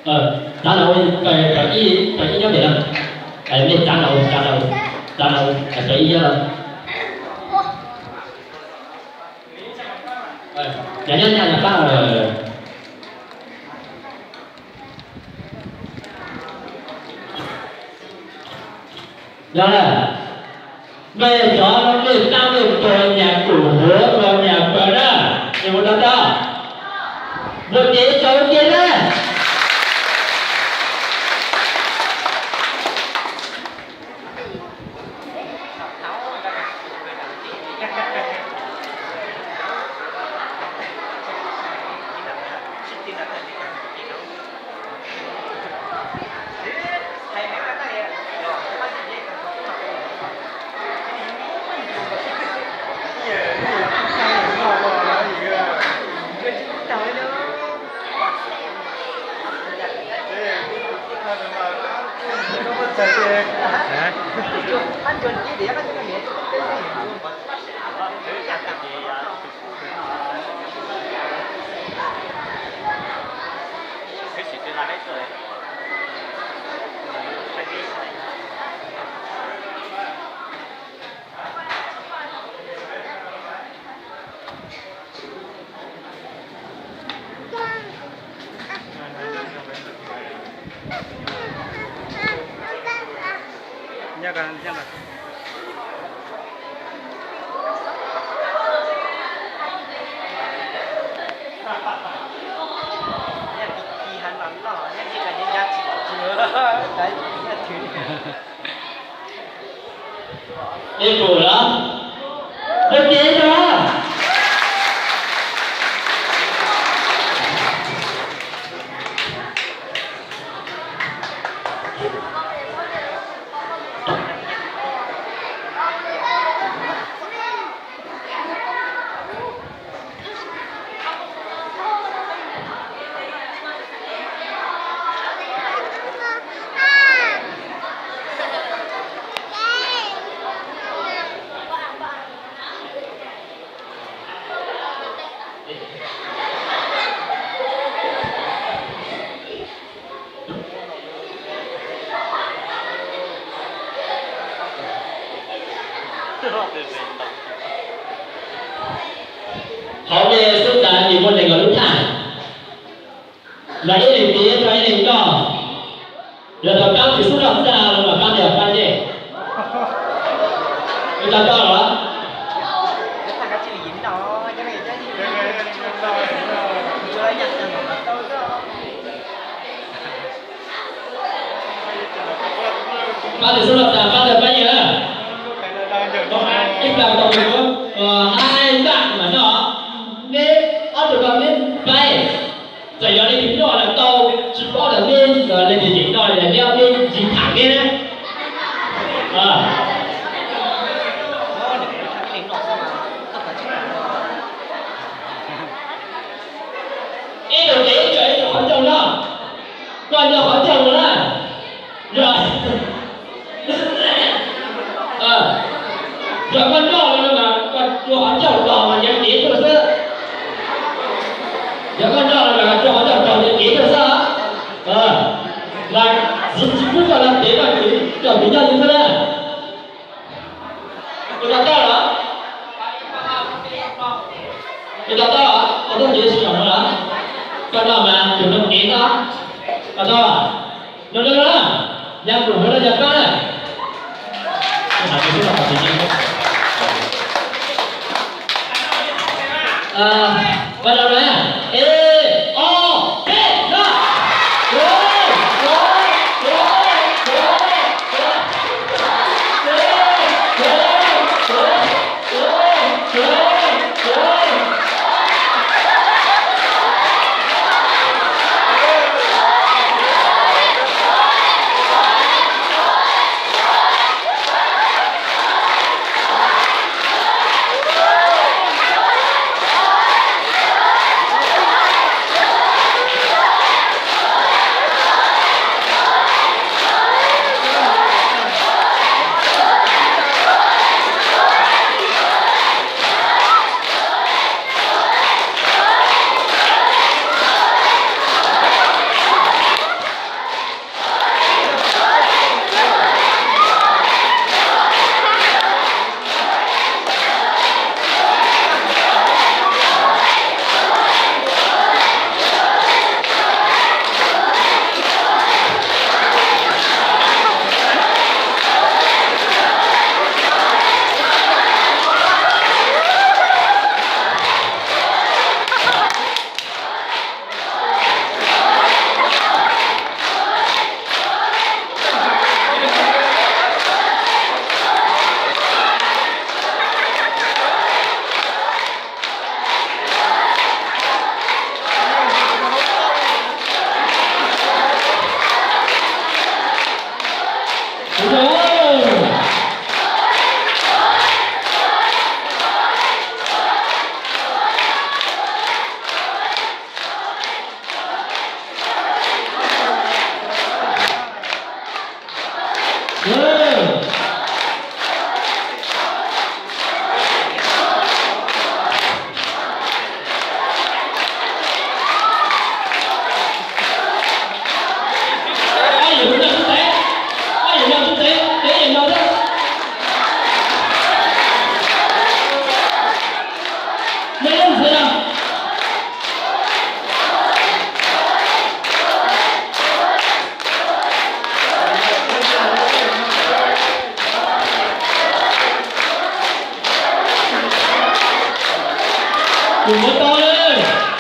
Txav lawm, pawg ib nyob pem no. Mej txav lawm, txav lawm, txav lawm, pawg ib nyob no. Yog nyob nyab nyab pab lawm. Yog lawm, mej cov mej pab mej pawg nyas kum huav rau nyas pawg na, es ua tau tau, npuaj ces tso ua ke na. Ej, pum los? Ua ke os. Hauv nej xub tas ces muaj nees nkaum lub thaj, mas ib leeg piav rau ib leeg noj, los rau pab tus xub loj txaj los mas pab ntawd pab yej. Ua tau tau los? Pab tus xub loj tas pab ntawd pab yej na. Ib plag tau mus, hai ntaj mas noj, neb ob tug no neb pab. Txawm yog leej twg noj lawm tau tsis paub lawm, neb leej twg tseem noj li, neb ob neb tsis tham neb na. Ib tug ces ib tug, ib tug qhov ncauj no, koj nco qhov ncauj no na. Yog, yog koj noj no mas koj rua qhov ncauj los mas yeej dev tuaj xwb. Yog koj noj no mas rua qhov ncauj los yeej dev tuaj xwb. Mas txiv tsis pub koj los dev, koj tsuas coj tus nyob li xwb na. Ua tau tau los? Ua tau tau los? Ua tau ces tsis noj no los? Koj noj mas tus no dev xwb. Ua tau, no no no, nyab kum huav rau nyab pab na. Ua no na, ib, ob, peb, no. Ua li.